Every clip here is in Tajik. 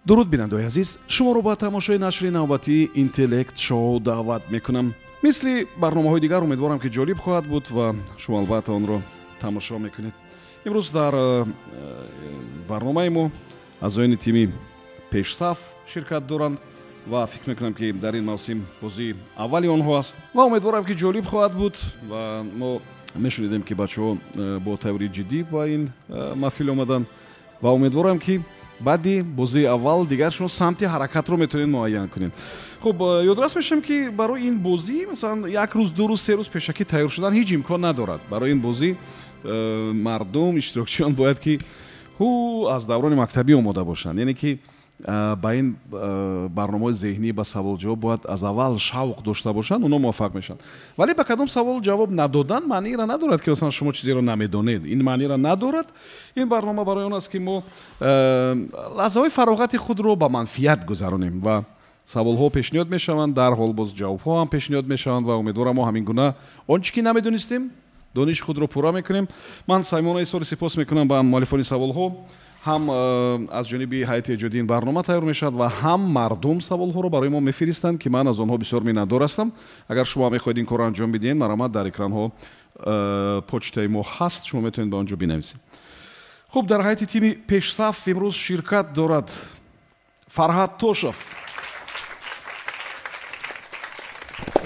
Дуруд, бинандаои азиз, шуморо ба тамошои нашри навбатии Интеллект Шоу даъват мекунам. Мисли барномаҳои дигар, умедворам, ки ҷолиб хоҳад буд ва шумо албатта онро тамошо мекунед. Имрӯз дар барномаи мо аъзоёни тими пешсаф ширкат доранд ва фикр мекунам, ки дар ин мавсим бозии аввали онҳо аст ва умедворам, ки ҷолиб хоҳад буд. Ва мо мешунидем, ки бачаҳо бо таври ҷиддӣ ба ин маҳфил омаданд ва умедворам, ки баъди бозии аввал дигар шумо самти ҳаракатро метавонед муайян кунед. Хуб, ёдрас мешавем, ки барои ин бозӣ, масалан, як рӯз, 2 рӯз, 3 рӯз пешакӣ тайёр шудан ҳеҷ имкон надорад. Барои ин бозӣ мардум, иштирокчиён бояд ки ҳу аз даврони мактабӣ омода бошанд, яъне ки ба ин барномаҳои зеҳнӣ, ба саволҷавоб бояд аз аввал шавқ дошта бошанд, онҳо муваффақ мешаванд. Вале ба кадом савол ҷавоб надодан маъниро надорад, ки масалан шумо чизеро намедонед, ин маъниро надорад. Ин барнома барои он аст, ки мо лаҳзаҳои фароғати худро ба манфиат гузаронем ва саволҳо пешниҳод мешаванд, дарҳол боз ҷавобҳо ҳам пешниҳод мешаванд ва умедворам, мо ҳамин гуна он чӣ ки намедонистем, дониши худро пурра мекунем. Ман самимона изҳори сипос мекунам ба муаллифони саволҳо. Ҳам аз ҷониби ҳайати эҷодии ин барнома тайёр мешавад ва ҳам мардум саволҳоро барои мо мефиристанд, ки ман аз онҳо бисёр миннатдор ҳастам. Агар шумо мехоҳед ин корро анҷом бидиҳед, марҳамат, дар экранҳо почтаи мо ҳаст, шумо метавонед ба он ҷо бинависед. Хуб, дар ҳайати тими пешсаф имрӯз ширкат дорад Фарҳад Тошев,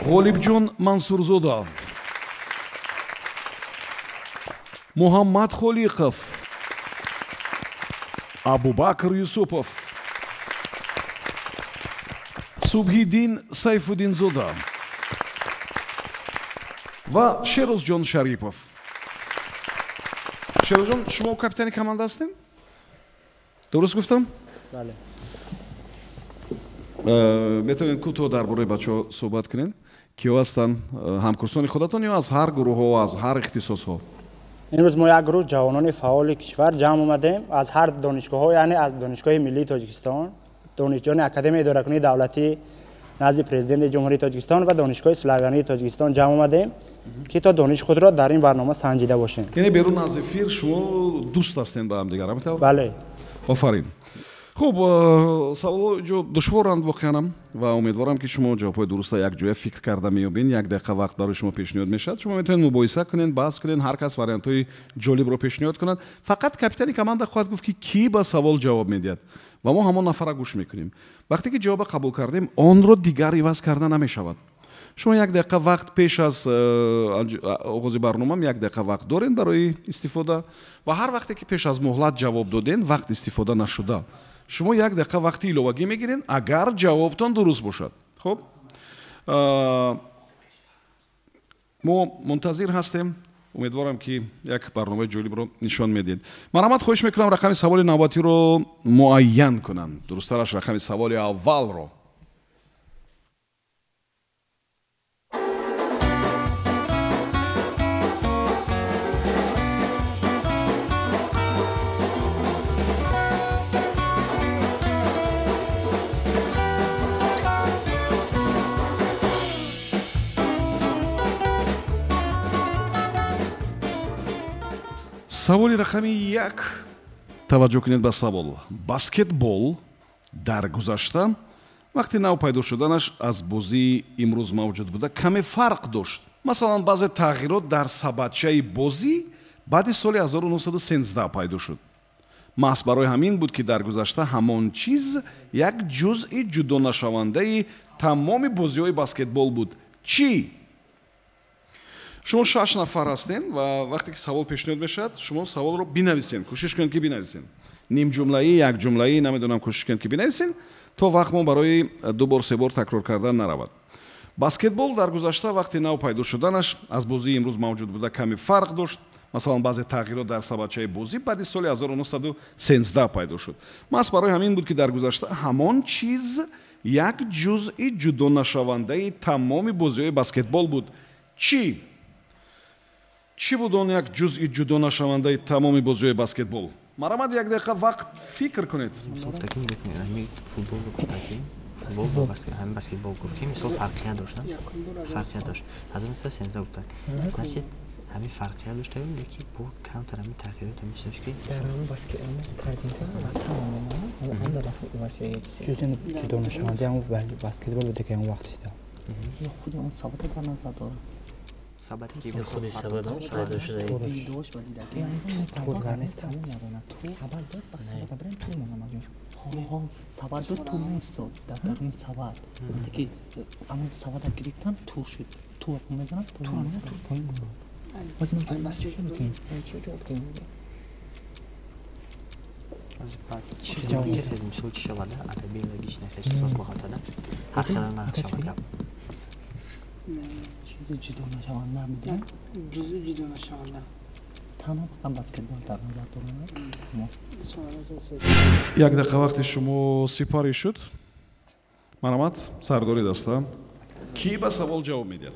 Ғолибҷон Мансурзода, Муҳаммад Холиқов, Абубакр Юсупов, Субҳиддин Сайфуддинзода ва Шерозҷон Шарипов. Шерозҷон, шумо капитани команда ҳастем, дуруст гуфтам? Бале. Метавонед кӯтоҳ дар бораи бачаҳо суҳбат кунед? Киҳо ҳастанд? Ҳамкурсони худатон ё аз ҳар гурӯҳҳо, аз ҳар ихтисосҳо? Имрӯз мо як гурӯҳ ҷавонони фаъоли кишвар ҷамъ омадем аз ҳар донишгоҳҳо, яъне аз Донишгоҳи миллии Тоҷикистон, донишҷӯёни Академияи идоракунии давлатӣ назди Президенти Ҷумҳурии Тоҷикистон ва Донишгоҳи Славянии Тоҷикистон ҷамъ омадем, ки то дониши худро дар ин барнома санҷида бошем. Яъне берун аз эфир шумо дӯст ҳастем ба ҳамдигар, ҳамин? Бале. Офарин. Хуб, саволҳо ҷо душворанд воқеанам ва умедворам, ки шумо ҷавобҳои дуруста якҷоя фикр карда меёбед. Як дақиқа вақт барои шумо пешниҳод мешавад, шумо метавонед мубоҳиса кунед, баҳс кунед, ҳар кас вариантҳои ҷолибро пешниҳод кунад. Фақат капитани команда хоҳад гуфт, ки кӣ ба савол ҷавоб медиҳад ва мо ҳамон нафарра гӯш мекунем. Вақте ки ҷавоба қабул кардем, онро дигар иваз карда намешавад. Шумо як дақиқа вақт пеш аз оғози барномам як дақиқа вақт доред барои истифода ва ҳар вақте ки пеш аз муҳлат ҷавоб додем, вақт истифода нашуда, шумо як дақиқа вақти иловагӣ мегиред, агар ҷавобтон дуруст бошад. Хуб, мо мунтазир ҳастем, умедворам, ки як барномаи ҷолибро нишон медиҳед. Марҳамат, хоҳиш мекунам, рақами саволи навбатиро муайян кунанд, дурусттараш рақами саволи аввалро. Саволи рақами 1. Таваҷҷӯҳ кунед ба савол. Баскетбол дар гузашта, вақти нав пайдо шуданаш, аз бозии имрӯз мавҷуд буда каме фарқ дошт. Масалан, баъзе тағйирот дар сабадчаи бозӣ баъди соли 1913 пайдо шуд. Маҳз барои ҳамин буд, ки дар гузашта ҳамон чиз як ҷузъи ҷудонашавандаи тамоми бозиҳои баскетбол буд. Чӣ? Шумо шаш нафар ҳастем ва вақте ки савол пешниҳод мешавад, шумо саволро бинависен, кӯшиш кунед, ки бинависен, нимҷумлаӣ, якҷумлаӣ, намедонам, кӯшиш кунед, ки бинависен, то вақт мо барои ду бор, се бор такрор кардан наравад. Баскетбол дар гузашта, вақти нав пайдо шуданаш, аз бозии имрӯз мавҷуд буда каме фарқ дошт. Масалан, баъзе тағйирот дар сабадчаи бозӣ баъди соли 1913 пайдо шуд. Маҳз барои ҳамин буд, ки дар гузашта ҳамон чиз як ҷузъи ҷудонашавандаи тамоми бозиҳои баскетбол буд. Чӣ? Чӣ буд он як ҷузъи ҷудонашавандаи тамоми бозиҳои баскетбол? Марҳамат, як дақиқа вақт, фикр кунед. Футбол, ҳамин баскетбол гуфт, ки мисол фарқият дошт, фарқият дошт, 1913 гуфтанд, значит, Ҳамин фарқият доштаем, лекин бо камтар ҳамин тағйирот ҳамин чизош ки дар ҳамон баскетбол корзинка ва тамом ҳамон дар дафъа иваз як чиз. Ҷузъи ҷудонашавандаи ҳамон баскетбол буда, ки ҳамон вақт шида. Ё худи он сабата дар назар дорад. Сабате ки худи сабат пайдо шуда. Дидош ва дидаки тур нест. Тамом надонад. Сабат дод, вақт сабата бирем тур монам аз ҷош. Ҳо, сабат дод, тур нест дар даруни сабат. Вақте ки ҳамон сабата гирифтан, тур шуд. Тур мезанад, тур мезанад, тур поин монад. Боз мо ҷавоб диҳем. Чизе мисол чӣ шавада, адабӣ логична хеш соз боғатада ҳар хела нақш шавад гап. Чизи ҷудонашаванда бидем? Ҷузъи ҷудонашаванда. Танҳо фақат баскетбол дар назар дорад. Як дақиқа вақти шумо сипарӣ шуд. Марҳамат, сардори даста. Кӣ ба савол ҷавоб медиҳад?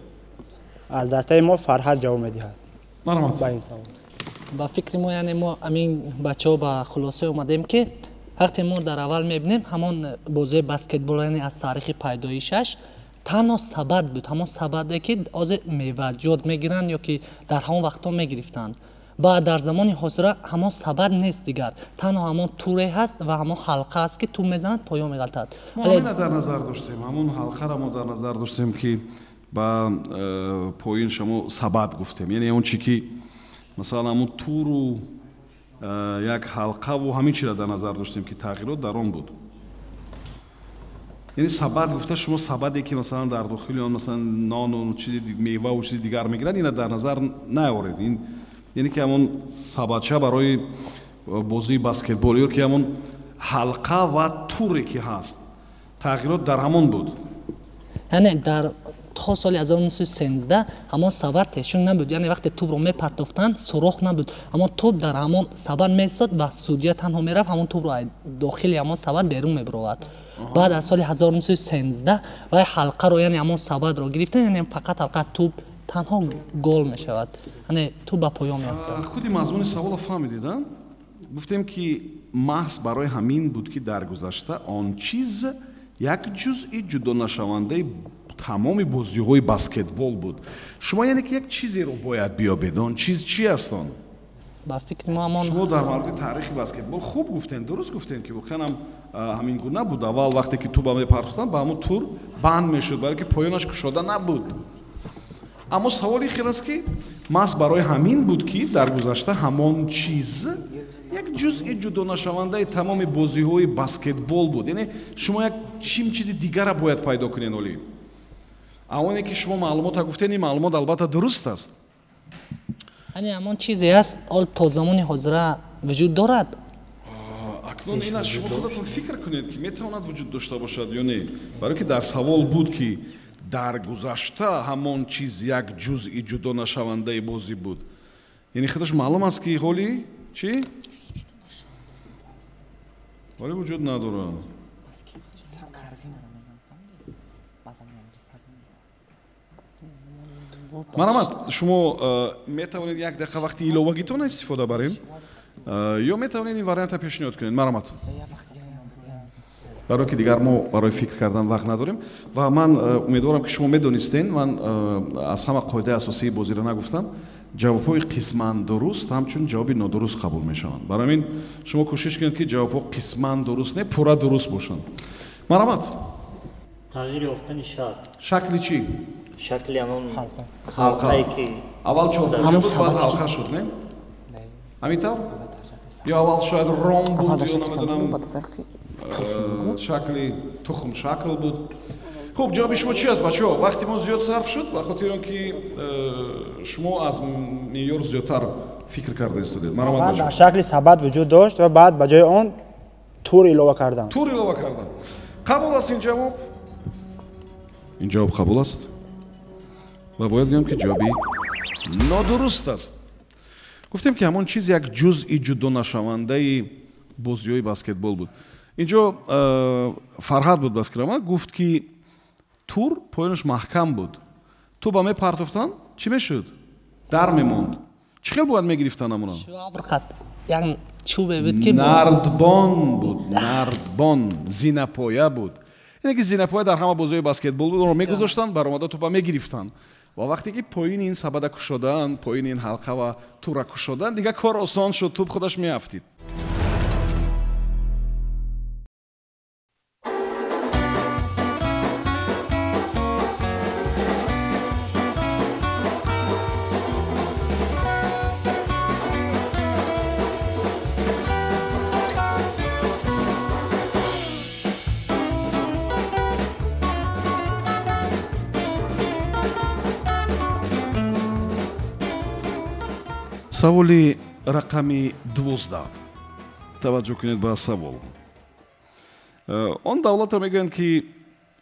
Аз дастаи мо Фарҳад ҷавоб медиҳад. Марҳамат. Ба ин савол. Ба фикри мо, яъне мо ҳамин бачаҳо ба хулоса омадем, ки вақте мо дар аввал мебинем ҳамон бозии баскетбол, яъне аз таърихи пайдоишаш танҳо сабад буд, ҳамон сабаде ки ҳозир меваҷот мегиранд ё ки дар ҳамон вақтҳо мегирифтанд. Баъд дар замони ҳозира ҳамон сабад нест дигар, танҳо ҳамон туре ҳаст ва ҳамон ҳалқа аст, ки ту мезанад, поён меғалтад. Мо ҳамина дар назар доштем, ҳамон ҳалқаро мо дар назар доштем, ки ба поин шумо сабад гуфтем, яъне он чи ки масалан ҳамон туру як ҳалқаву ҳамин чиро дар назар доштем, ки тағйирот дар он буд. Яъне сабад гуфта шумо сабаде ки масалан дар дохили он масалан нону чизи меваву чизи дигар мегирад, ина дар назар наоред. Ин яъне ки ҳамон сабадча барои бозии баскетбол ё ки ҳамон ҳалқа ва туре ки ҳаст, тағйирот дар ҳамон буд. Яъне дар то соли 1913 ҳамон сабад тешун набуд, яъне вақте тӯбро мепартофтанд, сурох набуд, ҳамон тӯб дар ҳамон сабад месод ва судья танҳо мерафт, ҳамон тӯбро дохили ҳамон сабад берун мебаровард. Баъд аз соли 1913 вай ҳалқаро, яъне ҳамон сабадро гирифтан, яъне фақат ҳалқа, тӯб танҳо гол мешавад, яъне тӯб ба поён меафтад. Худи мазмуни саволро фаҳмидед, а? Гуфтем, ки маҳз барои ҳамин буд, ки дар гузашта он чиз як ҷузъи ҷудонашавандаи тамоми бозиҳои баскетбол буд. Шумо яъне ки як чизеро бояд биёбед. Он чиз чи аст он? Ба фикри мо ҳамон шумо дар мавриди таърихи баскетбол хуб гуфтем, дуруст гуфтем, ки воқеан ҳам ҳамин гуна буд. Аввал вақте ки туба мепартофтанд, ба ҳамон тур банд мешуд, барое ки поёнаш кушода набуд. Аммо саволи хел аст, ки маҳз барои ҳамин буд, ки дар гузашта ҳамон чиз як ҷузъи ҷудонашавандаи тамоми бозиҳои баскетбол буд. Яъне шумо як чим чизи дигара бояд пайдо кунед. Оли оне ки шумо маълумота гуфтед, ин маълумот албатта дуруст аст. Яъне ҳамон чизе аст, ол то замони ҳозира вуҷуд дорад. Акнун ин аз шумо худатон фикр кунед, ки метавонад вуҷуд дошта бошад ё не, барое ки дар савол буд, ки дар гузашта ҳамон чиз як ҷузъи ҷудонашавандаи бозӣ буд. Яъне худаш маълум аст, ки ҳоли чӣ? Ҳоли вуҷуд надорад. Марҳамат, шумо метавонед як дақиқа вақти иловагитон истифода барем ё метавонед ин варианта пешниҳод кунед. Марҳамат, барое ки дигар мо барои фикр кардан вақт надорем ва ман умедворам, ки шумо медонистен. Ман аз ҳама қоидаи асосии бозиро нагуфтам. Ҷавобҳои қисман дуруст ҳамчун ҷавоби нодуруст қабул мешаванд. Барои ҳамин шумо кӯшиш кунед, ки ҷавобҳо қисман дуруст не, пурра дуруст бошанд. Марҳамат. Тағйир ёфтани шакл. Шакли чӣ? Шакли ҳамон ҳалқае ки аввал чорбурҷа буд, баъд ҳалқа шуд, не? Ҳамин тавр? Ё аввал шояд ром буд, ё намедонам, шакли тухмшакл буд. Хуб, ҷавоби шумо чи аст, бачаҳо? Вақти мо зиёд сарф шуд, ба хотири он ки шумо аз меъёр зиёдтар фикр карда истодед. Марҳамат. Дар шакли сабад вуҷуд дошт ва баъд ба ҷои он тур илова кардам. Тур илова кардам. Қабул аст ин ҷавоб? Ин ҷавоб қабул аст ва бояд гӯям, ки ҷавоби нодуруст аст. Гуфтем, ки ҳамон чиз як ҷузъи ҷудонашавандаи бозиҳои баскетбол буд. Инҷо Фарҳад буд, ба фикрам, гуфт, ки тур поёнаш маҳкам буд, туба мепартофтанд, чӣ мешуд? Дар мемонд. Чӣ хел бояд мегирифтанд амона? Як чӯбе буд, ки нардбон буд, нардбон, зинапоя буд. Яъне ки зинапоя дар ҳама бозиҳои баскетбол буд, онро мегузоштанд, баромада тӯпа мегирифтанд. Ва вақте ки поини ин сабада кушоданд, поини ин ҳалқа ва тура кушоданд, дигар кор осон шуд, тӯб худаш меафтид. Саволи рақами 12. Таваҷҷӯҳ кунед ба савол. Он давлатро мегӯянд, ки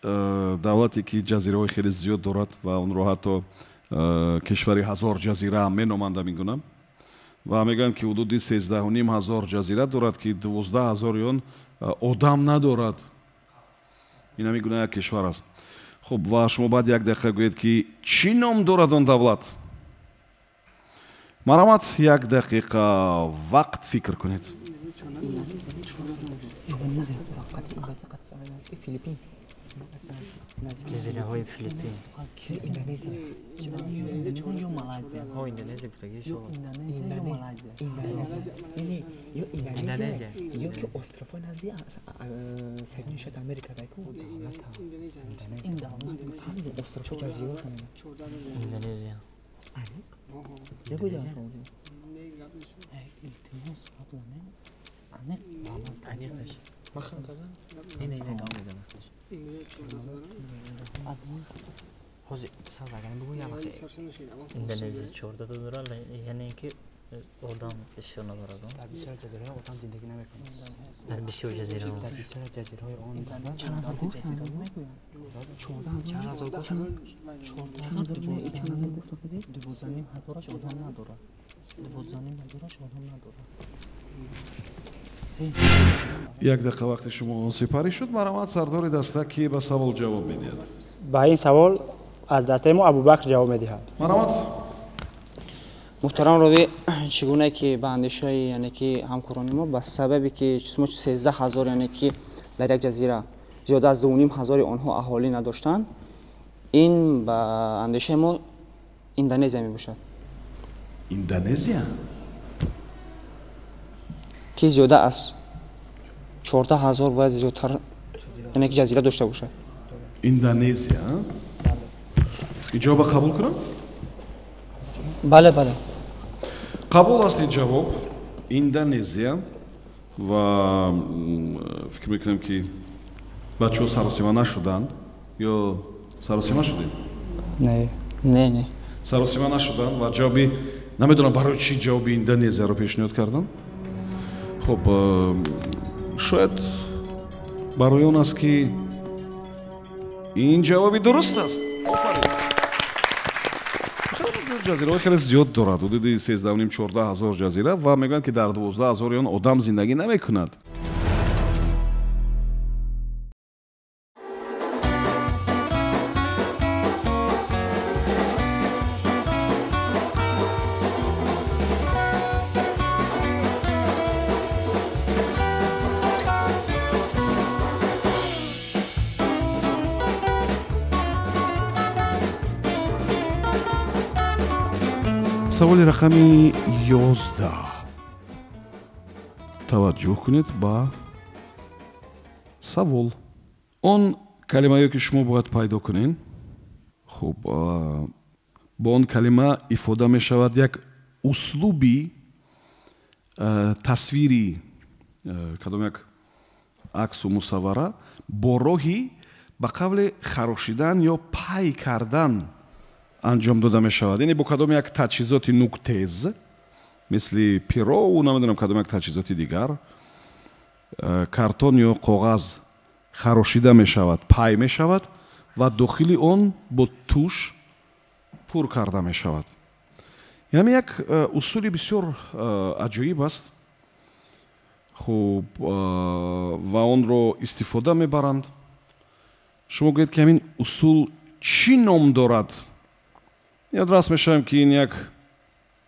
давлате ки ҷазираҳои хеле зиёд дорад ва онро ҳатто кишвари ҳазор ҷазира ҳам меноманд ҳамин гуна. Ва мегӯянд, ки ҳудуди 13,5 ҳазор ҷазира дорад, ки 12 ҳазори он одам надорад. Ин ҳамин гуна як кишвар аст. Хуб, ва шумо баъд як дақиқа гӯед, ки чӣ ном дорад он давлат? Марҳамат, як дақиқа вақт фикр кунед. Ҷазираҳои Филиппин. Индонезия. Ё Малайзия. Ҳо, Индонезия гуфтагӣ. Ё Индонезия, ё Малайзия. Ё Индонезия. Ё ки островҳои назди Соединённые Штаты Америка дайку давлата. Ин давлат. Островҳо ҷазираҳо. Индонезия. Нагӯяд саволи. Илтимос, қаблан аниқ давлат. Аниқаш. Махам кардан? Не, не, не, давом мезанам. Ҳозир саз агар бугӯ як вақт Индонезия 14 та дорад, яъне ки одам бисёр надорад. Дар бисёр ҷазираҳо одам зиндагӣ намекунад. Дар бисёр ҷазираҳо. Дар бисёр ҷазираҳои он Чанд ҳазор гуфтанд? Чанд ҳазор гуфтанд? 14 ҳазор гуфтанд? 12,5 ҳазораш одам надорад. 12,5 ҳазораш одам надорад. Як дақиқа вақти шумо сипарӣ шуд. Марҳамат, сардори даста, ки ба савол ҷавоб медиҳад? Ба ин савол аз дастаи мо Абубакр ҷавоб медиҳад. Марҳамат. Муҳтарам ровӣ, чӣ гуна ки ба андешаи, яъне ки ҳамкорони мо, ба сабабе ки шумо 13 ҳазор, яъне ки дар як ҷазира зиёда аз 2,5 ҳазори онҳо аҳолӣ надоштанд, ин ба андешаи мо Индонезия мебошад. Индонезия. Ки зиёда аз 14 ҳазор бояд зиёдтар, яъне ки ҷазира дошта бошад. Индонезия. Ин ҷавоба қабул кунам? Бале. Қабул аст ин ҷавоб, Индонезия. Ва фикр мекунам, ки бачаҳо саросима нашуданд. Ё саросима шудед? Не. Не. Саросима нашуданд ва ҷавоби, намедонам, барои чӣ ҷавоби Индонезияро пешниҳод кардам. Хуб, шояд барои он аст, ки ин ҷавоби дуруст аст. Ҷазираҳои хеле зиёд дорад, ҳудуди 13,5, 14 ҳазор ҷазира, ва мегӯянд, ки дар 12 ҳазори он одам зиндагӣ намекунад. Саволи рақами 11. Таваҷҷӯҳ кунед ба савол. Он калимае, ки шумо бояд пайдо кунед, хуб, бо он калима ифода мешавад як услуби тасвири кадом як аксу мусаввара бо роҳи ба қавле харошидан ё пай кардан анҷом дода мешавад, яъне бо кадом як таҷҳизоти нуктез, мисли перову намедонам кадом як таҷҳизоти дигар, картон ё коғаз харошида мешавад, пай мешавад ва дохили он бо туш пур карда мешавад. Ин як усули бисёр аҷоиб аст. Хуб, ва онро истифода мебаранд. Шумо гӯед, ки ҳамин усул чӣ ном дорад? Ёдрас мешавем, ки ин як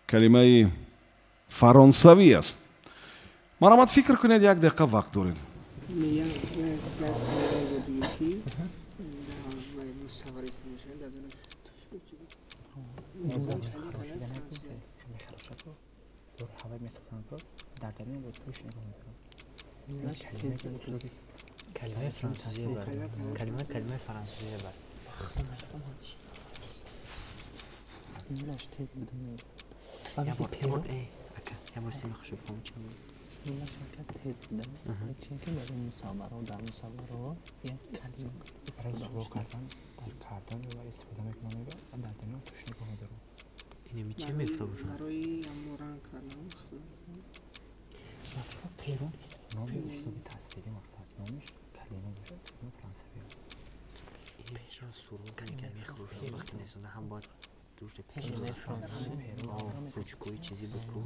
калимаи фаронсавӣ аст. Марҳамат, фикр кунед, як дақиқа вақт доред. Мегӯям, дар ки дар мусаввар истифода мешавад, дар дона. Калимаи франсузия бар. Калимаи франсузия бар. Нулаш тез буд. Ака, я бор сема хушуб фом чӣ буд. Нулаш ака тез буд. Чунки барои мусавваро дар мусавваро як калима барои кардан дар кардан ва истифода мекунам дар дарун туш нигоҳ медорам. Инами чӣ мефта бошад? Барои ранг кардан. Перо номи услуби тасвирӣ мақсад номиш калима бошад, калима франсавӣ. Перо сурох калимаи хурӯши вақте месоза ҳам бояд душта калимаи франсавӣ ручкои чизе буд ку.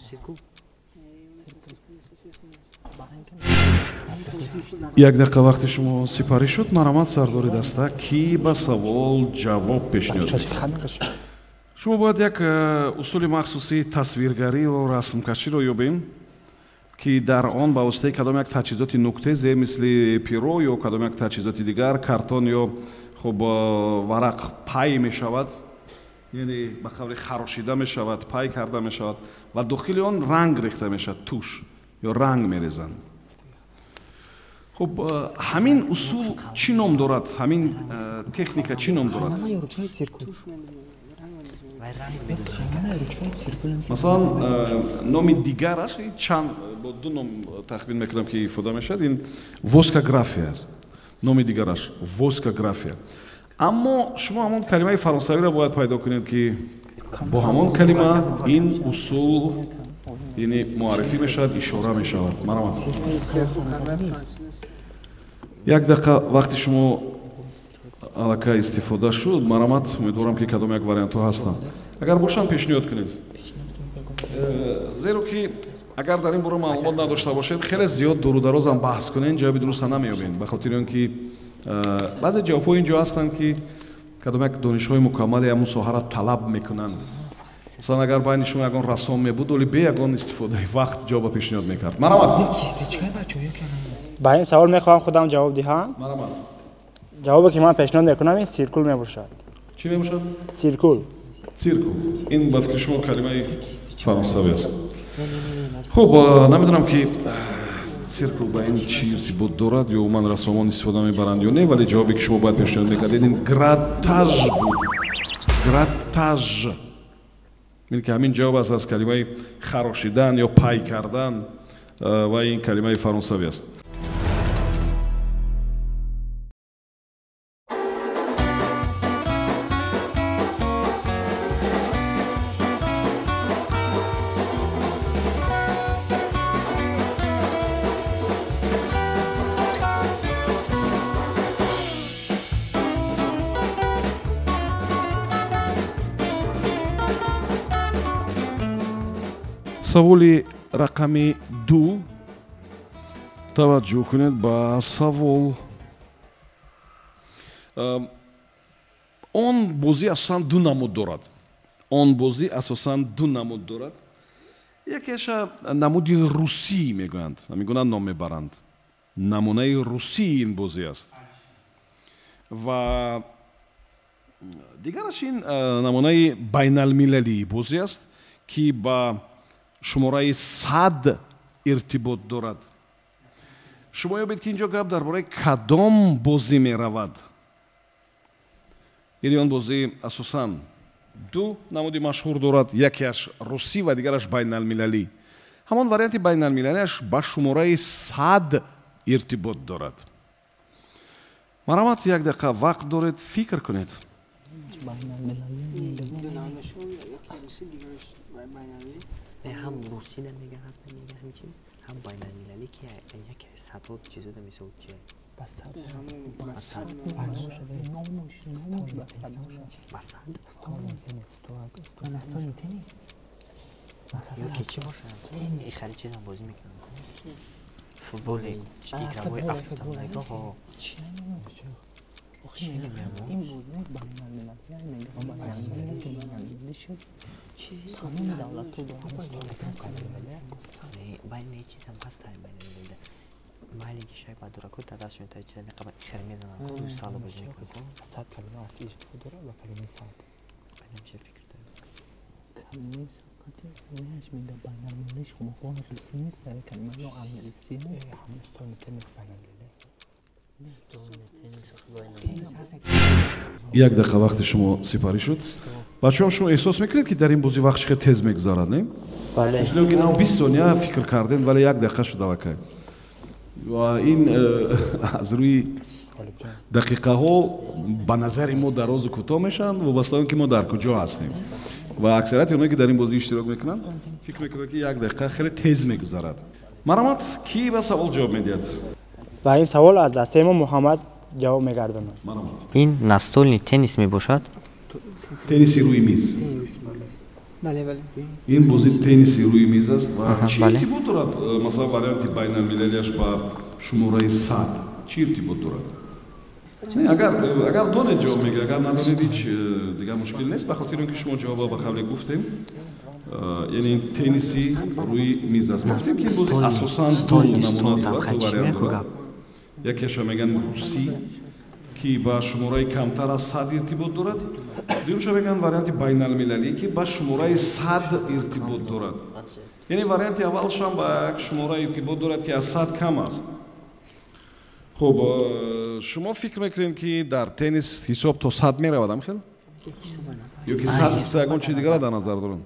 Сиркул. Як дақиқа вақти шумо сипарӣ шуд. Марҳамат, сардори даста, кӣ ба савол ҷавоб пешниҳод мекунад? Шумо бояд як усули махсуси тасвиргариву расмкаширо ёбем, ки дар он ба воситаи кадом як таҷҳизоти нуктезе мисли перо ё кадом як таҷҳизоти дигар, картон ё хуб варақ пай мешавад, яъне ба қавли харошида мешавад, пай карда мешавад ва дохили он ранг рехта мешавад, туш ё ранг мерезанд. Хуб, ҳамин усул чӣ ном дорад? Ҳамин техника чӣ ном дорад? Масалан, номи дигараш чанд бо ду ном тахмин мекунам ки ифода мешавад, ин воскография аст. Номи дигараш воскография. Аммо шумо ҳамон калимаи фаронсавиро бояд пайдо кунед, ки бо ҳамон калима ин усул яъне муаррифӣ мешавад, ишора мешавад. Марҳамат, як дақиқа вақти шумо аллакай истифода шуд. Марҳамат, умедворам, ки кадом як вариантҳо ҳастанд. Агар бошанд, пешниҳод кунед, зеро ки агар дар ин бора маълумот надошта бошед, хеле зиёд дуру дарозам баҳс кунед, ҷавоби дуруста намеёбед, ба хотири он ки баъзе ҷавобҳо ин ҷо ҳастанд, ки кадом як донишҳои мукаммали ҳамун соҳаро талаб мекунанд. Масалан, агар байни шумо ягон рассом мебуд, оли бе ягон истифодаи вақт ҷавоба пешниҳод мекард. Марҳамат, ба ин савол мехоҳам худам ҷавоб диҳам. Марҳамат. Ҷавобе ки ман пешниҳод мекунам ин сиркул мебошад. Чӣ мебошад? Сиркул. Циркул. Ин ба фикри шумо калимаи фаронсавӣ аст. Хуб, намедонам, ки циркул ба ин чӣ иртибот дорад ё умуман рассомон истифода мебаранд ё не, вале ҷавобе ки шумо бояд пешниҳод мекардед ин гратаж буд. Гратаж. Ин ки ҳамин ҷавоб аст аз калимаи харошидан ё пай кардан, ва ин калимаи фаронсавӣ аст. Саволи рақами 2. Таваҷҷӯҳ кунед ба савол. Он бозӣ асосан ду намуд дорад. Он бозӣ асосан ду намуд дорад. Якеаша намуди русӣ мегӯянд, ҳамин ном мебаранд. Намунаи русии ин бозӣ аст. Ва дигараш ин намунаи байналмилалии бозӣ аст, ки ба шумораи 100 иртибот дорад. Шумо ёбед, ки инҷо гап дар бораи кадом бозӣ меравад. Яъне он бозӣ асосан ду намуди машҳур дорад, якеаш русӣ ва дигараш байналмилалӣ. Ҳамон варианти байналмилалиаш ба шумораи 100 иртибот дорад. Марҳамат, як дақиқа вақт доред, фикр кунед. Ҳам русӣ намега ҳаст, намега ҳамин чиз, ҳам байналмилалӣ, ки яке аз садҳо чизо да мисол чи ба сад. Ба сад ё ки чӣ бошад, хеле чизам бозӣ мекунам, футболи игровой автомобилҳо. Ин бозӣ байналмилалӣ шуд. Тамоми давлатҳо байни чизам ҳаст, байналмилалӣ Маленький шайба дураку дадашон та чиза меқабад хер мезанам ду сало бозӣ мекунам. Сад калима артиш дора ва калимаи сад. Намша фикр дорам. Калимаи сад қати мега байналмилалиш хумохон русӣ нест, калима ё англисӣ. Ҳамон столни теннис байналмилалӣ. Як дақиқа вақти шумо сипарӣ шуд. Бачаҳо, шумо эҳсос мекунед, ки дар ин бозӣ вақт чӣ қадр тез мегузарад, не? Бале. Мисли ки нав 20 сония фикр кардем, вале як дақиқа шуд аллакай. Ва ин аз рӯи дақиқаҳо ба назари мо дарозу кӯтоҳ мешаванд, вобаста он ки мо дар куҷо ҳастем. Ва аксарияти оное, ки дар ин бозӣ иштирок мекунанд, фикр мекунанд, ки як дақиқа хеле тез мегузарад. Марҳамат, кӣ ба савол ҷавоб медиҳад? Ба ин савол аз дастаи мо Муҳаммад ҷавоб мегардонад. Ин настольный теннис мебошад? Тенниси рӯи миз. Бале, бале. Ин бозӣ тенниси рӯи миз аст ва чӣ иртибот дорад, масалан, варианти байналмилалиаш ба шумораи 100 чӣ иртибот дорад? Агар донед ҷавоб мегӯед, агар надонед ҳеҷ дигар мушкил нест, ба хотири он ки шумо ҷавоба ба қавле гуфтем, яъне тенниси рӯи миз аст. Мо гуфтем, ки ин бозӣ асосан ду намуна дорад, ду вариант дорад. Якеша мегӯянд русӣ, ки ба шумораи камтар аз 100 иртибот дорад. Дуюмша мегӯянд варианти байналмилалӣ, ки ба шумораи 100 иртибот дорад. Яъне варианти аввалшам ба як шумора иртибот дорад, ки аз 100 кам аст. Хуб, шумо фикр мекунед, ки дар теннис ҳисоб то 100 меравад, ам хел? Ё ки 100 ягон чизи дигарро дар назар доранд?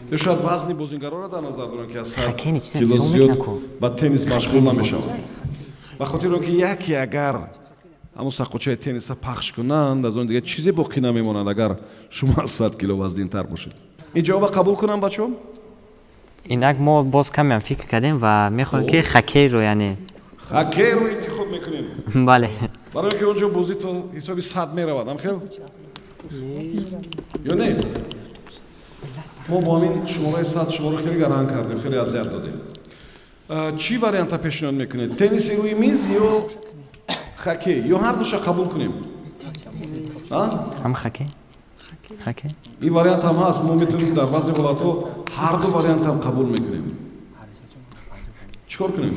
Ё шояд вазни бозингаронро дар назар доранд, ки аз 100 кило зиёд ба теннис машғул намешаванд? Ба хотири он ки яке агар ҳамон саққочаи тенниса пахш кунанд, аз он дигар чизе боқӣ намемонад, агар шумо аз 100 кило вазнинтар бошед. Ин ҷавоба қабул кунам, бачаҳо? Инак мо боз камеам фикр кардем ва мехоҳем, ки хоккейро, яъне хоккейро интихоб мекунем. Бале. Барои ки он ҷо бозӣ то ҳисоби 100 меравад, ам хел? Ё не? Мо бо ҳамин шумораи 100 шуморо хеле гаранг кардем, хеле азият додем. Чӣ варианта пешниҳод мекунед? Тенниси рӯи миз ё хоккей? Ё ҳар душа қабул кунем? Ҳам хоккей. Хоккей. Ин вариант ҳам ҳаст. Мо метавонем дар баъзе ҳолатҳо ҳар ду вариантам қабул мекунем. Чӣ кор кунем?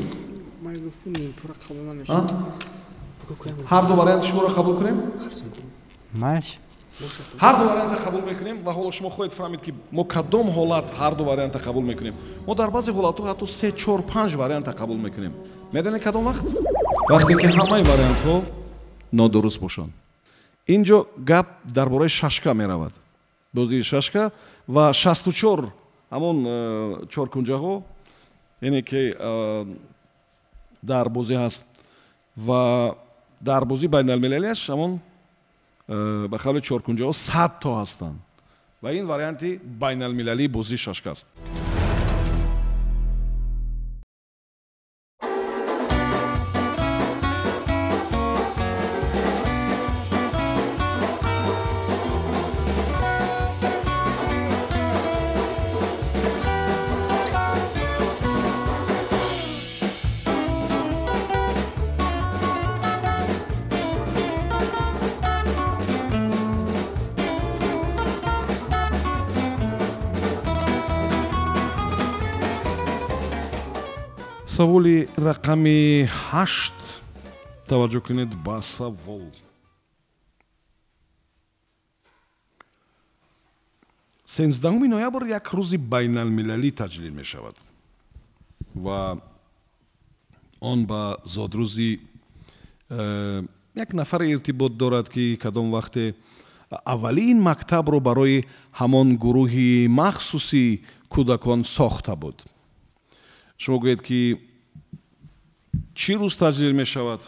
Ҳар ду варианти шуморо қабул кунем? Маш. Ҳар ду варианта қабул мекунем ва ҳоло шумо хоҳед фаҳмид, ки мо кадом ҳолат ҳар ду варианта қабул мекунем. Мо дар баъзе ҳолатҳо ҳатто се, чор, панҷ варианта қабул мекунем. Медонед кадом вақт? Вақте ки ҳамаи вариантҳо нодуруст бошанд. Ин ҷо гап дар бораи шашка меравад. Бозии шашка ва 64 ҳамон чоркунҷаҳо, яъне ки дар бозӣ ҳаст ва дар бозии байналмилалиаш ҳамон ба қавли чоркунҷаҳо 100 то ҳастанд ва ин варианти байналмилалии бозии шашка аст. Саволи рақами 8. Таваҷҷӯҳ кунед ба савол. 13 ноябр як рӯзи байналмилалӣ таҷлил мешавад ва он ба зодрӯзи як нафаре иртибот дорад, ки кадом вақте аввалин мактабро барои ҳамон гурӯҳи махсуси кӯдакон сохта буд. Шумо гӯед, ки чӣ рӯз таҷлил мешавад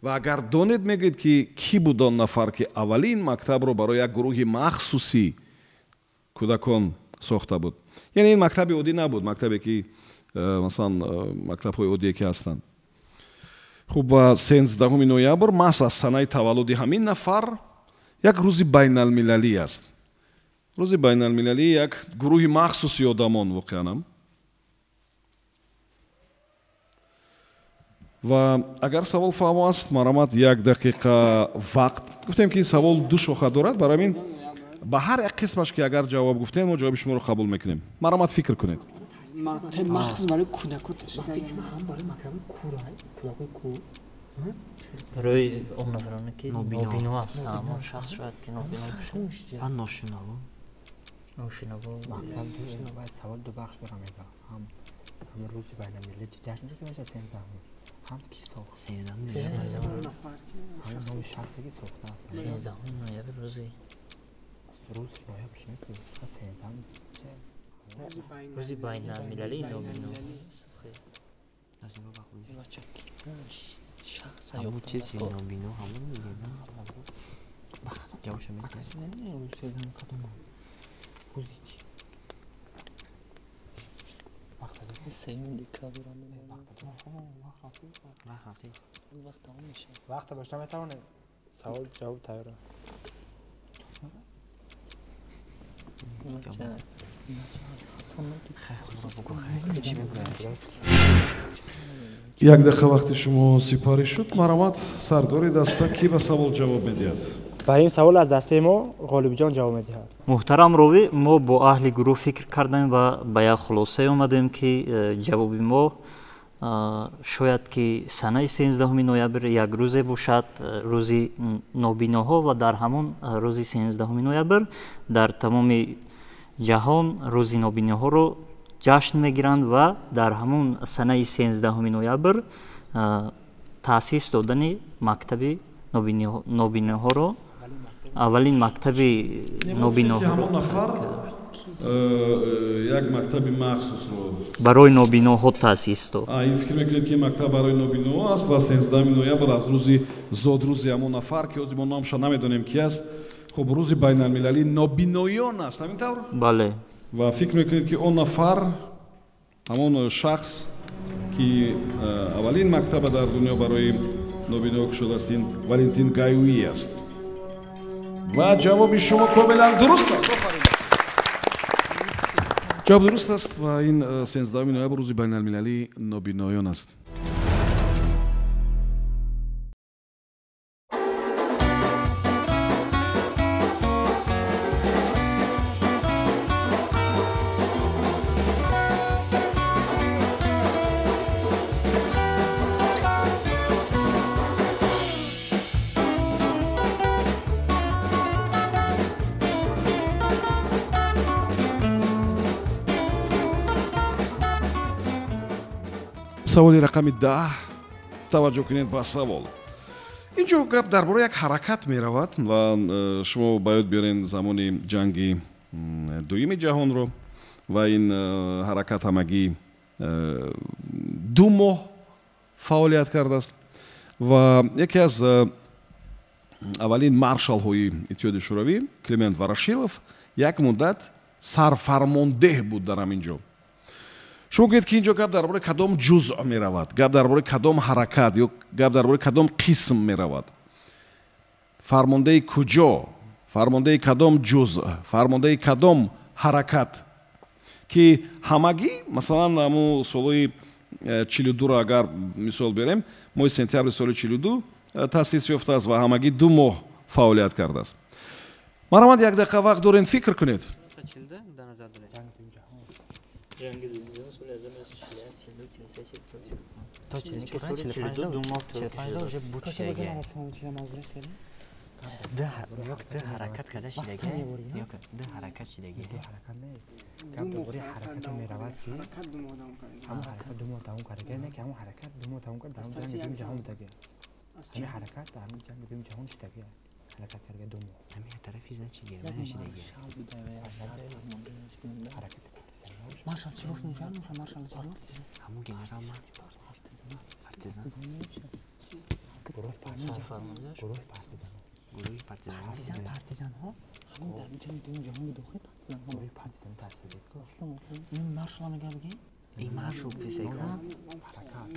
ва агар донед, мегӯед, ки кӣ буд он нафар, ки аввалин мактабро барои як гурӯҳи махсуси кӯдакон сохта буд. Яъне ин мактаби оддӣ набуд, мактабе ки масалан мактабҳои оддие ки ҳастанд. Хуб, 13 ноябр маҳз аз санаи таваллуди ҳамин нафар як рӯзи байналмилалӣ аст. Рӯзи байналмилалӣ як гурӯҳи махсуси одамон воқеанам. Ва агар савол фаҳмо аст, марҳамат, як дақиқа вақт. Гуфтем, ки ин савол ду шоха дорад, барои ҳамин ба ҳар як қисмаш ки агар ҷавоб гуфтем, мо ҷавоби шуморо қабул мекунем. Марҳамат, фикр кунед. Мактаб махсус барои кӯдакон ташкил карда. Ҳам барои мактаби кӯрай, кӯдакои кӯр. Барои он нафароне ки нобино ҳастанд, ҳамон шахс шояд ки нобино бошад. Ва ношунаво. Ношунаво. Мактаб ду савол ду бахш дорам мега. Ҳам рӯзи байналмилалӣ ҷашн гирифта мешавад 13-ум. Ҳам ки сохт? 13-ум. Ҳам номи шахсе ки сохтааст. 13 ноябр рӯзи рӯзи ноябр нест, 13-ум че? Рӯзи байналмилалии нобино. Ҳамон чизи нобино ҳамон мегӯяд. Ҷавобша медиҳад. Рӯзи 13-ум кадом? Рӯзи чӣ? 3 декабр. Вақт дошта метавонем? Савол ҷавоб тайёр. Як дақиқа вақти шумо сипарӣ шуд. Марҳамат, сардори даста кӣ ба савол ҷавоб медиҳад? Ба ин савол аз дастаи мо Ғолибҷон ҷавоб медиҳад. Муҳтарам ровӣ, мо бо аҳли гурӯҳ фикр кардем ва ба як хулосае омадем ки ҷавоби мо шояд ки санаи 13 ноябр як рӯзе бошад, рӯзи нобиноҳо, ва дар ҳамон рӯзи 13 ноябр дар тамоми ҷаҳон рӯзи нобиноҳоро ҷашн мегиранд ва дар ҳамон санаи 13 ноябр таъсис додани мактаби нобиноҳоро, аввалин мактаби нобиноҳоро як мактаби махсусро барои нобиноҳо таъсис дод. Ин фикр мекунед ки мактаб барои нобиноҳо аст ва 13 ноябр аз рӯзи зодрӯзи ҳамон нафар ки ҳозир мо номша намедонем ки аст, хуб рӯзи байналмилалии нобиноён аст, ҳамин тавр? Бале. Ва фикр мекунед ки он нафар, ҳамон шахс ки аввалин мактаба дар дунё барои нобиноҳо кушодааст, ин Валентин Гаюи аст. Ва ҷавоби шумо комилан дуруст аст. Ҷавоб дуруст аст ва ин 13 ноябр рӯзи байналмилалии нобиноён аст. Саволи рақами 10. Таваҷҷӯҳ кунед ба савол. Инҷо гап дар бораи як ҳаракат меравад ва шумо ба ёд биёрен замони ҷанги дуюми ҷаҳонро ва ин ҳаракат ҳамагӣ 2 моҳ фаъолият кардааст ва яке аз аввалин маршалҳои Иттиҳоди Шӯравӣ Климент Ворошилов як муддат сарфармондеҳ буд дар ҳамин ҷо. Шумо гӯед ки инҷо гап дар бораи кадом ҷузъ меравад, гап дар бораи кадом ҳаракат ё гап дар бораи кадом қисм меравад. Фармондеҳи куҷо, фармондеҳи кадом ҷузъ, фармондеҳи кадом ҳаракат, ки ҳамагӣ масалан ҳамун солҳои 42-ро агар мисол берем, моҳи сентябри соли 42 таъсис ёфтааст ва ҳамагӣ 2 моҳ фаъолият кардааст. Марҳамат, як дақиқа вақт дорем, фикр кунед. То 44, 2 моҳ ду ҳаракат карда шидаги, ду ҳаракат шидаги. Гап дар бораи ҳаракате меравад ки ҳамон ҳаракат 2 моҳ давом кардаги, не ки ҳамон ҳаракат 2 моҳ давом кард, дар ҷанги дуюми ҷаҳон будаги. Ҳамин ҳаракат дар ҷанги дуюми ҷаҳон шидаги, ҳаракат кардаги 2 моҳ. Ҳамин тарафи зан чи Германия шидаги. Ҳаракати Маршал чӣ гуфт? Мушал, мушал, маршал чӣ гуфт? Ҳамон генерал партизан. Гурӯҳи партизан. Гурӯҳи партизан. Партизан, партизанҳо? Ҳамон дар ҷанги дуюми ҷаҳон буд, охир партизанҳо. Гурӯҳи партизан таъсис ёфт. Ин маршал мега бигӣ? Ин маршал гуфтиса ки ҳаракат.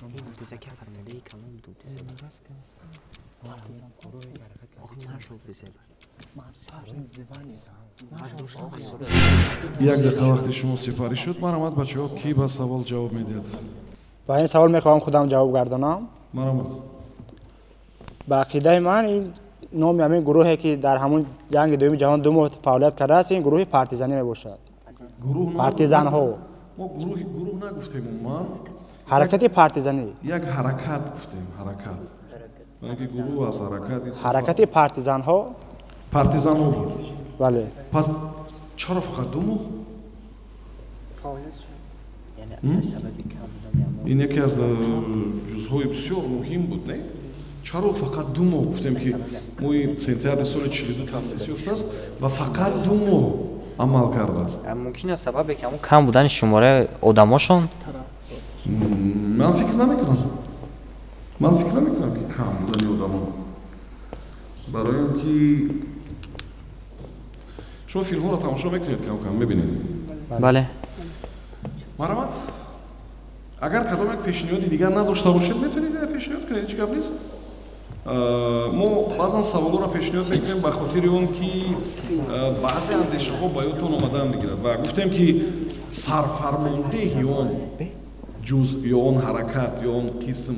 Ин гуфтиса ки фармондеҳи калон буд гуфтиса. Партизан. Гурӯҳи ҳаракат кард. Охир маршал гуфтиса. Як дақиқа вақти шумо сипарӣ шуд. Марҳамат, бачаҳо, кӣ ба савол ҷавоб медиҳад? Ба ин савол мехоҳам худам ҷавоб гардонам. Марҳамат. Ба ақидаи ман ин номи ҳамин гурӯҳе ки дар ҳамон ҷанги дуюми ҷаҳон 2 моҳ фаъолият кардааст, ин гурӯҳи партизанӣ мебошад. Партизанҳо. Мо гурӯҳ нагуфтем умуман. Ҳаракати партизанӣ. Як ҳаракат гуфтем, ҳаракат. Ки гурӯҳ аз ҳаракат. Ҳаракати партизанҳо. Партизанҳо буд. Бале. Пас чаро фақат 2 моҳ? Ин яке аз ҷузъҳои бисёр муҳим буд, не? Чаро фақат 2 моҳ гуфтем ки моҳи сентябри соли 42 таъсис ёфтааст ва фақат 2 моҳ амал кардааст? Мумкин аст сабабе ки ҳамон кам будани шумораи одамошон? Ман фикр намекунам. Ман фикр намекунам ки кам будани одамон. Барои он ки шумо филмҳоро тамошо мекунед, кам-кам мебинед. Бале. Марҳамат. Агар кадом як пешниҳоди дигар надошта бошед, метавонед пешниҳод кунед, ҳеҷ гап нест. Мо баъзан саволҳоро пешниҳод мекунем ба хотири он ки баъзе андешаҳо ба ёдтон омадан мегирад ва гуфтем ки сарфармондеҳи он ҷузъ ё он ҳаракат ё он қисм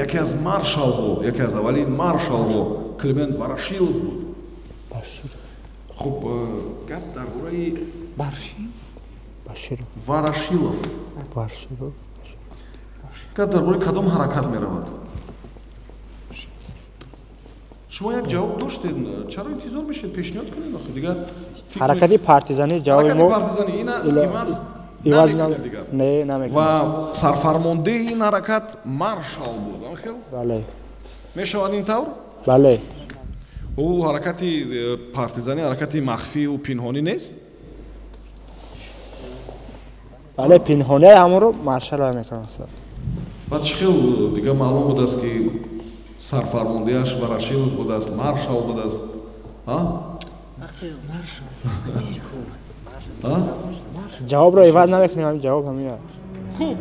яке аз маршалҳо, яке аз аввалин маршалҳо Климент Ворошилов буд. Хуб, гап дар бораи Ворошилов. Гап дар бораи кадом ҳаракат меравад? Шумо як ҷавоб доштед, чаро интизор мешед пешниҳод кунед? Охи дигар ҳаракати партизанӣ ҷавоби мо. Ҳаракати партизанӣ ина иваз намекунед дигар. Не, намекунед. Ва сарфармондеҳи ин ҳаракат маршал буд, охил? Бале. Мешавад ин тавр? Бале. Ӯ ҳаракати партизанӣ ҳаракати махфию пинҳонӣ нест? Бале, пинҳонӣ ҳамонро маршал мекунад. Баъд чӣ хел дигар маълум будааст ки сарфармондеҳаш Ворошилов будааст, маршал будааст? Ҷавобро иваз намекунем, ҷавоб ҳамин аст. Хуб,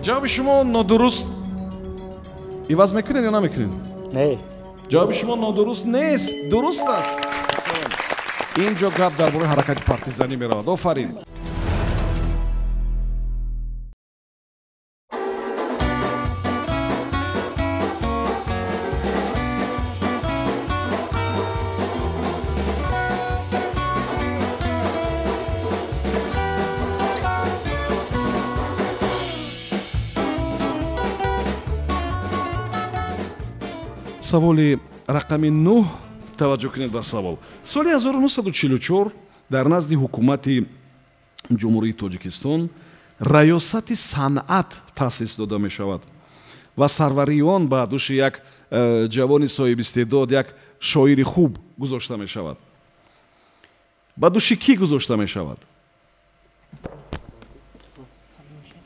ҷавоби шумо нодуруст. Иваз мекунед ё намекунед? Не. Ҷавоби шумо нодуруст нест, дуруст аст. Ин ҷо гап дар бораи ҳаракати партизанӣ меравад. Офарин. Саволи рақами 9. Таваҷҷӯҳ кунед ба савол. Соли 1944 дар назди ҳукумати Ҷумҳурии Тоҷикистон раёсати санъат таъсис дода мешавад ва сарварии он ба дӯши як ҷавони соҳибистеъдод, як шоири хуб гузошта мешавад. Ба дӯши кӣ гузошта мешавад?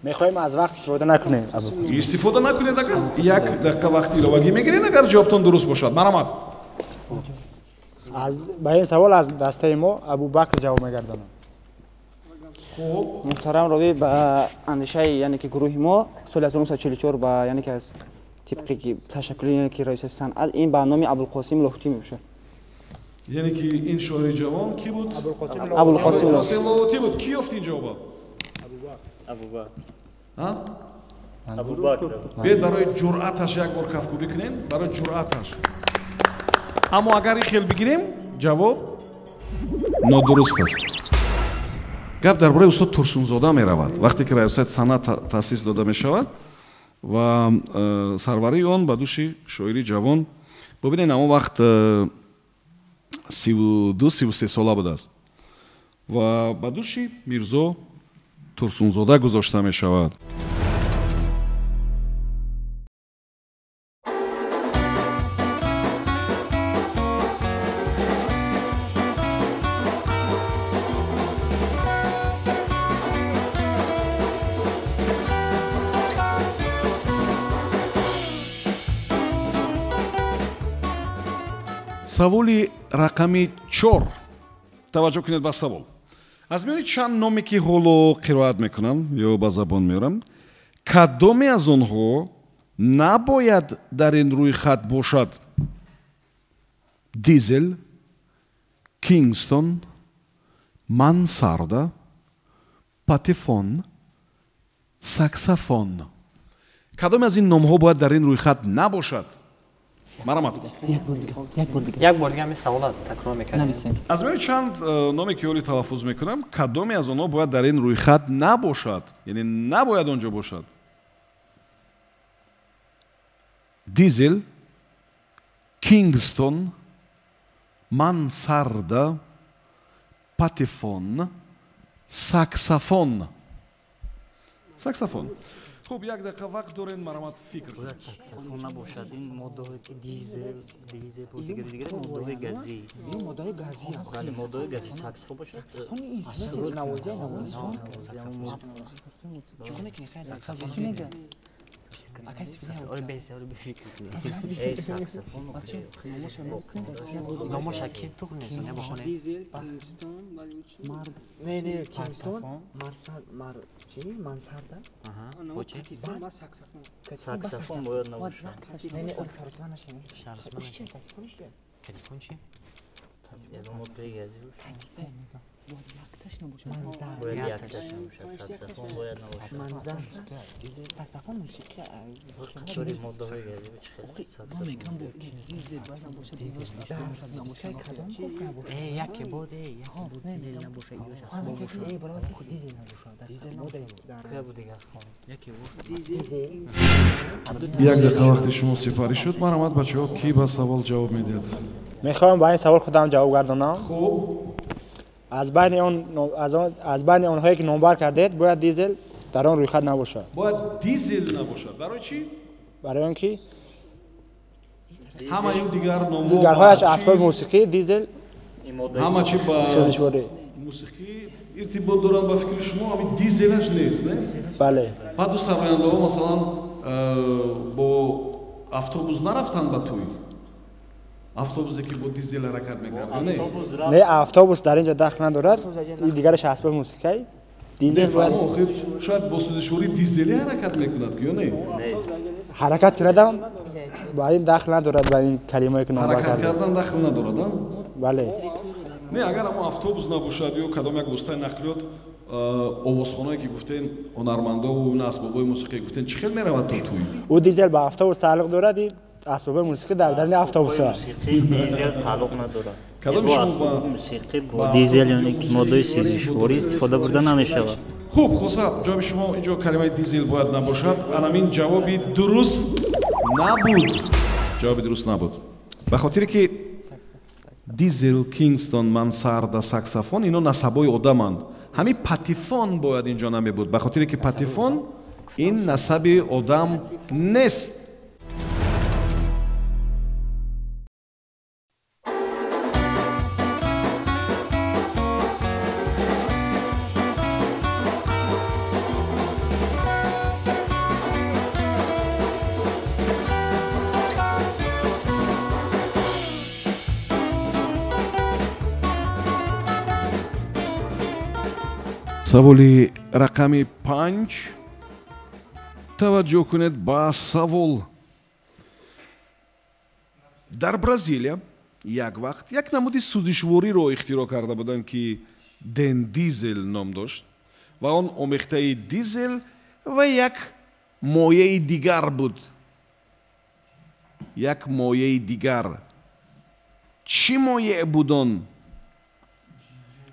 Мехоҳем аз вақт истифода накунем. Истифода накунед, агар як дақиқа вақти иловагӣ мегиред, агар ҷавобтон дуруст бошад. Марҳамат. Ба ин савол аз дастаи мо Абубакр ҷавоб мегардонад. Хуб, муҳтарам ровӣ, ба андешаи яъне ки гурӯҳи мо соли 1944 ба яъне ки аз тибқи ки ташаккули яъне ки раиси санъат ин ба номи Абулқосим Лоҳутӣ мебошад. Яъне ки ин шоири ҷавон кӣ буд? Абулқосим Лоҳутӣ буд. Кӣ ёфт ин ҷавобро? Абубакр. Абубакр. Биёед барои ҷуръаташ як бор кафкӯбӣ кунем, барои ҷуръаташ. Аммо агар ин хел бигирем, ҷавоб нодуруст аст. Гап дар бораи устод Турсунзода меравад. Вақте ки раёсати санъат таъсис дода мешавад ва сарварии он ба дӯши шоири ҷавон, бубинед, ҳамон вақт 32-33 сола будааст ва ба дӯши Мирзо Турсунзода гузошта мешавад. Саволи рақами 4. Таваҷҷӯҳ кунед ба савол. Аз миёни чанд номе ки ҳоло қироат мекунам ё ба забон меорам, кадоме аз онҳо набояд дар ин рӯйхат бошад? Дизел, Кингстон, мансарда, патефон, саксофон. Кадоме аз ин номҳо бояд дар ин рӯйхат набошад? Марҳамат. Як бор дига ҳамин савола такрор мекардем. Аз миёни чанд номе ки ҳоли талаффуз мекунам, кадоме аз онҳо бояд дар ин рӯйхат набошад, яъне набояд он ҷо бошад? Дизел, Кингстон, мансарда, патефон, саксофон. Саксофон. Хуб, як дақиқа вақт дорем, марҳамат, фикр. Бояд саксофон набошад. Ин моддаҳое ки дизел, дизел бо дигари дигари моддаҳои газӣ. Ин моддаҳои газӣ аст. Бале, моддаҳои газӣ саксофон бошад. Саксофон ин инструмент навозӣ, навозӣ. Чӣ мекунӣ? Хай саксофон. Оре бес, оре бификр кунӣ. Эй саксофон. Номоша ки туғ нест, не бохоне. Дизел, Кингстон, Не, не, Кингстон, Марсад, Мар, чӣ? Мансарда? Аҳа, бо чӣ? Ма саксофон. Саксофон бояд набошад. Не, не, он саросима нашин. Саросима. Чӣ? Телефон чӣ? Телефон чӣ? Ягон моддаи газӣ бошад. Бояд якташ набошад. Бояд якташ набошад. Саксофон бояд набошад. Манзар. Саксофон мусиқӣ. Қатори моддаҳои газӣ чӣ хел? Саксофон. Мегам бо дизел бояд набошад. Дизел кадом набошад? Яке буд, яке буд дизел набошад, ёш асбоб бошад. Барои дизел набошад. Дизел дар Кия буд дигар хон? Яке буд. Дизел. Як дақиқа вақти шумо сипарӣ шуд. Марҳамат, бачаҳо, кӣ ба савол ҷавоб медиҳад? Мехоҳам ба ин савол худам ҷавоб гардонам. Хуб. Аз байни онҳое ки номбар кардед, бояд дизел дар он рӯйхат набошад. Бояд дизел набошад. Барои чӣ? Барои он ки ҳамаи дигар номҳо дигарҳояш асбоби мусиқӣ, дизел ҳама чӣ ба мусиқӣ иртибот доранд, ба фикри шумо ҳамин дизелаш нест, не? Бале. Баъду сарояндаҳо масалан бо автобус нарафтанд ба тӯй. Автобусе ки бо дизел ҳаракат мекард, не? Не, автобус дар ин ҷо дахл надорад. Ин дигараш асбоби мусиқӣ. Дизел бояд шояд бо сӯзишвории дизелӣ ҳаракат мекунад ки ё не? Ҳаракат кунадам ба ин дахл надорад, ба ин калимае ки номбар кардем. Ҳаракат кардан дахл надорад, а? Бале. Не, агар ҳамон автобус набошад ё кадом як воситаи нақлиёт, овозхоное ки гуфтен, ҳунармандову асбобҳои мусиқӣ гуфтен, чӣ хел меравад то тӯй? Ӯ дизел ба автобус тааллуқ дорад, асбобҳои мусиқӣ дар даруни автобус аст. Мусиқӣ дизел тааллуқ надорад. Кадом асбоби мусиқӣ бо дизел ёне ки моддаи сӯзишворӣ истифода бурда намешавад. Хуб, хулоса ҷавоби шумо инҷо калимаи дизел бояд набошад. Анамин ҷавоби дуруст набуд. Ҷавоби дуруст набуд. Ба хотире ки дизел, Кингстон, мансарда, саксофон ино насабҳои одаманд. Ҳамин патефон бояд инҷо намебуд, ба хотире ки патефон ин насаби одам нест. Саволи рақами 5. Таваҷҷӯҳ кунед ба савол. Дар Бразилия як вақт як намуди сӯзишвориро ихтироъ карда буданд, ки дендизел ном дошт ва он омехтаи дизел ва як моеи дигар буд. Як моеи дигар. Чӣ моеъ буд он?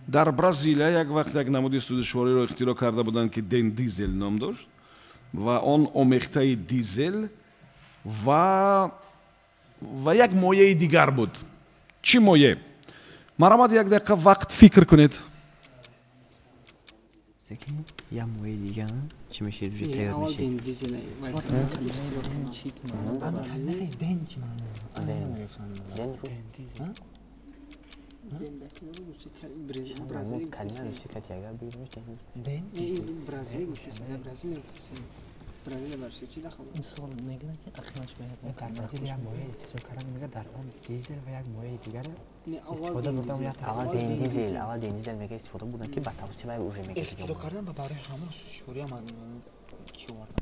Дар Бразилия як вақт як намуди сӯзишвориро ихтироъ карда буданд, ки дендизел ном дошт ва он омехтаи дизел ва як моеи дигар буд. Чӣ моеъ? Марҳамат, як дақиқа вақт фикр кунед. Як моеи дигар чӣ мешавад, уже тайёр мешавад? Ин мегӯяд ки ақлаш дар Бразилия як моеъ истеҳсол кардан, мегӯяд дар он дизел ва як моеи дигар истифода бурдан. Аввал дизел, аввал дизел мегӯяд истифода бурдан, ки ба тавассути вай уже мегӯяд ихтироъ кардан ба барои ҳамон сӯзишворӣ ҳам чӣ овардан.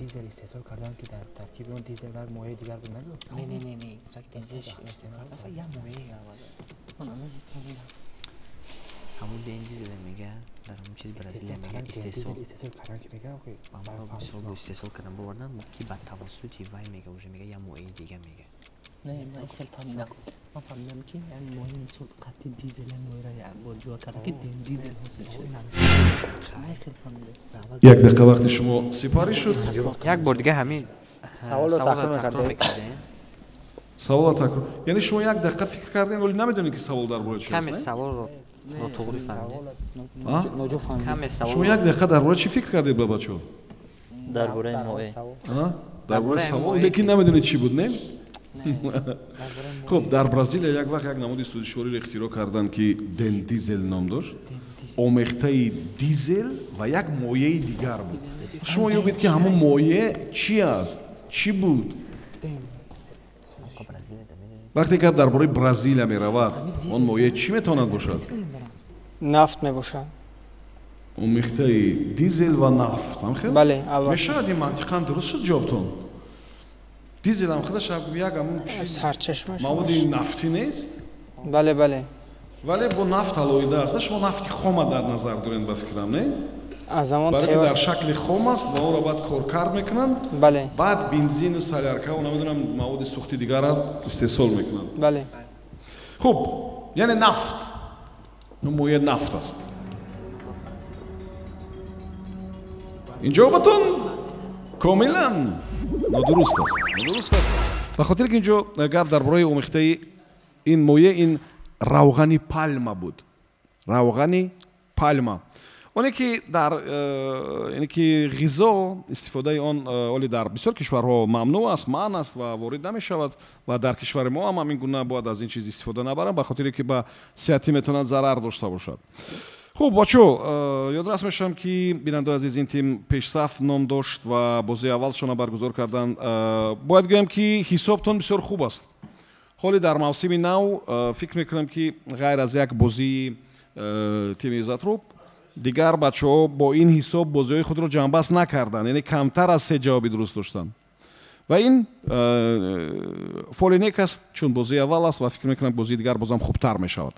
Дизел истеҳсол кардан, ки дар таркиби он дизел ва як моеи дигар буд, набуд? Не, не, не, не, дизел истеҳсол кардан як моеи аввал. Ҳамун дизел мега дар ҳамун чиз Бразилия мега истеҳсол кардан, ки мега истеҳсол кардан бовардан, ки ба тавассути вай мега уже мега як моеи дигар мега. Не, ман хеле фаҳмидам. Ман фаҳмидам ки моҳи мисол қатъи дизел моҳира як бор ҷӯя карда ки дизел ҳосил шуд. Як дақиқа вақти шумо сипарӣ шуд. Як бор дига ҳамин саволро такрор мекардем. Саволро такрор. Яъне шумо як дақиқа фикр кардем, вале намедонед ки савол дар бораи чи аст? Каме саволро нотуғри фаҳмидем. Каме савол. Шумо як дақиқа дар бораи чӣ фикр кардед, бабачо? Дар бораи моҳе. Дар бораи савол, лекин намедонед чӣ буд, не? Хуб, дар Бразилия як вақт як намуди сӯзишвориро ихтироъ карданд, ки дендизел ном дошт. Омехтаи дизел ва як моеи дигар буд. Шумо ёбед ки ҳамон мое чӣ аст, чӣ буд? Вақте гап дар бораи Бразилия меравад, он мое чӣ метавонад бошад? Нафт мебошад. Омехтаи дизел ва нафт, ҳам хел? Бале, албатта. Мешавад ин мантиқан дуруст шуд ҷавобтон? Дизел ҳам худаш як ҳамон сарчашма маводи нафтӣ нест? Бале, бале. Вале бо нафт алоҳида аст. Шумо нафти хома дар назар доред, ба фикрам, не? Аз ҳамон барои ки дар шакли хом аст ва онро баъд коркард мекунанд. Бале. Баъд бензину соляркаву намедонам маводи сӯхти дигарро истеҳсол мекунанд. Бале. Хуб, яъне нафт. Моя нафт аст. Ин ҷавобатон комилан нодуруст аст. Нодуруст аст. Ба хотире ки инҷо гап дар бораи омехтаи ин моя, ин равғани пальма буд. Равғани пальма. Оне ки дар яъне ки ғизо истифодаи он оле дар бисёр кишварҳо мамнӯъ аст, манъ аст ва ворид намешавад ва дар кишвари мо ҳам ҳамин гуна бояд аз ин чиз истифода набаранд, ба хотире ки ба сиҳатӣ метавонад зарар дошта бошад. Хуб, бачо, ёдрас мешавам ки бинандаои азиз, ин тим пешсаф ном дошт ва бозии аввалшона баргузор карданд. Бояд гӯям ки ҳисобтон бисёр хуб аст. Ҳоле дар мавсими нав фикр мекунам ки ғайр аз як бозии тими Иззатруп, дигар бачаҳо бо ин ҳисоб бозиҳои худро ҷамъбаст накарданд, яъне камтар аз 3 ҷавоби дуруст доштанд. Ва ин фоли нек аст, чун бозии аввал аст ва фикр мекунам бозии дигар бозам хубтар мешавад.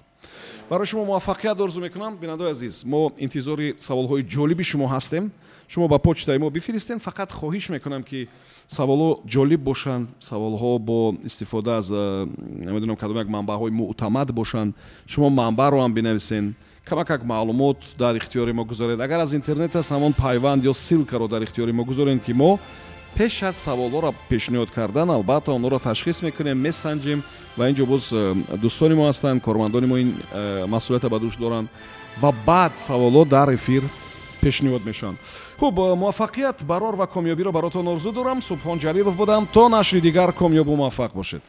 Барои шумо муваффақият орзу мекунам. Бинандаои азиз, мо интизори саволҳои ҷолиби шумо ҳастем. Шумо ба почтаи мо бифиристед. Фақат хоҳиш мекунам ки саволҳо ҷолиб бошанд, саволҳо бо истифода аз намедонам кадом як манбаъҳои мӯътамад бошанд. Шумо манбаъро ҳам бинависед, камакак маълумот дар ихтиёри мо гузоред. Агар аз интернет аст, ҳамон пайванд ё ссилкаро дар ихтиёри мо гузоред, ки мо пеш аз саволҳоро пешниҳод кардан албатта онҳоро ташхис мекунем, месанҷем ва инҷо боз дӯстони мо ҳастанд, кормандони мо ин масъулиятро ба дӯш доранд ва баъд саволҳо дар эфир пешниҳод мешаванд. Хуб, муваффақият, барор ва комёбиро баротон орзу дорам. Субҳон Ҷалилов будам. То нашри дигар комёбу муваффақ бошед.